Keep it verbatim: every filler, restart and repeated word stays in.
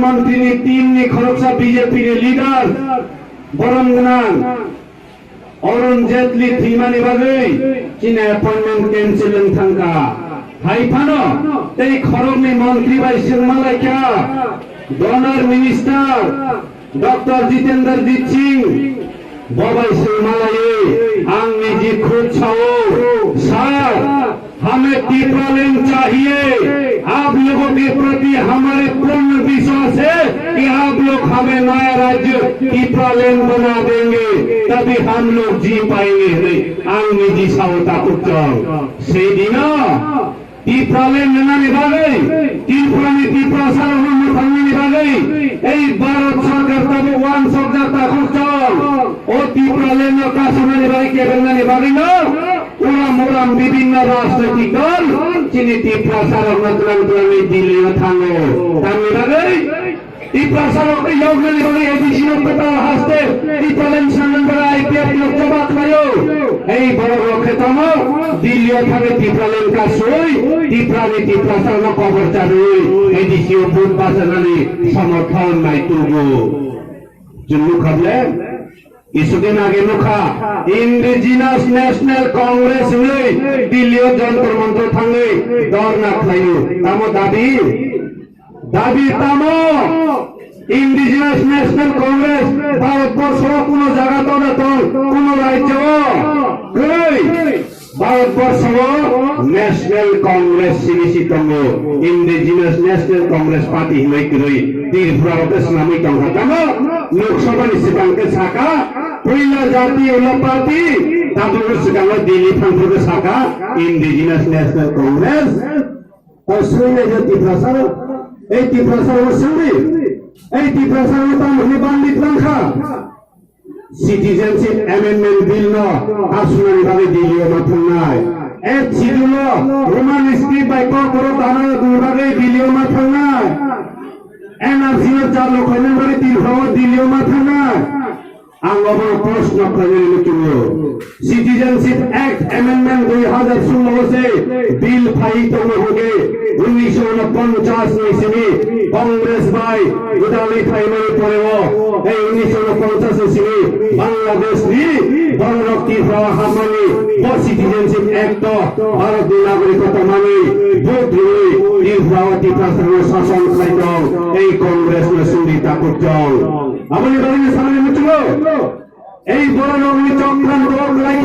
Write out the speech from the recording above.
Montri ni team ni khoroksa B J P ni leader, borom gwnang Arun Jaitley thwimani bagwi chini appointment cancel wng thangkha. Hai phano tei khoroknwi montri bai swngma laikha, donor minister Doctor Jitendra Jit Singh, bo bai swngma laiwi ang niji khuk sao, Sir, हमें टिप्रालैंड चाहिए। आप लोगों के प्रति हमारे पूर्ण विश्वास है कि आप लोग हमें नया राज्य टिप्रालैंड बना देंगे, तभी हम लोग जी पाएंगे। Hwnwi ang niji sao takhuk chong. Sedino Tipraland nani bagwi, Tripura ni Tiprasa rokno mwthangmani bagwi, ei Bharat Sarkar tabuk uansukjak takhuk chong. O Tipraland no kasumani bagwi, kebengmani bagwi no uram uram bibhinno rajnoitik dol chini Tiprasa rokno twlang twlangwi Delhi o thango. Tamni bagwi Tiprasa rok yoknani bagwi A D C no kwtal haste Tipraland sangnani bagwi I P F no choba khlaio. Ei borok rok khe tamo Delhi o thangwi Tipraland kasui Tipra ni Tiprasa no kobor charwi A D C o vote bachanani somorthon nai tugo. Chwng nukha ble, isugin age nukha Indigenous National Congress hwnwi Delhi o Jantar Mantar thangwi dhorna khlaio. Tamo dabi? Dabi tamo? Indigenous National Congress Bharatborsho o kuno jaga tong na tong, kuno rajyo o kwrwi. Bharatborsho o National Congress sini si tongo, Indigenous National Congress Party hinwi kwrwi. Tripura o khe swnamwi tongkha. Tamo Lok Sabha ni swkang khe saka, puila Jatiya Party, tabukni swkango Delhi thangphuru khe saka Indigenous National Congress. Tei swngwi naikha Tiprasa rok, ei Tiprasa rok swngwi, ei Tiprasa rok tamo hwnwi bandit langkha. Citizenship Amendment Bill no kasunani bagwi Delhi o ma thangnai. Eighth Schedule o Roman script bai kokborok dana rwgwni bagwi Delhi o ma thangnai. N R C no chalu khlainani bagwi Tripura o Delhi o ma thangnai. Ang obono proshno khlainani muchungo. Citizenship Act Amendment dui hazar sullo se bill phai tongma hoge, unnish sho unponchas ni simi Congress bai gwdalwi phaimani poreo, ei unnish sho unponchas ni simi Bangladesh ni borok Tripura o hapmani bo Citizenship Act o Bharat ni nagorik o tongmani vote rwi Tripura o Tiprasa no sason khlai tong, ei Congress no suri takhuk tong. Aboni bagwi samani muchungo, ei borok rokni chokran borok lai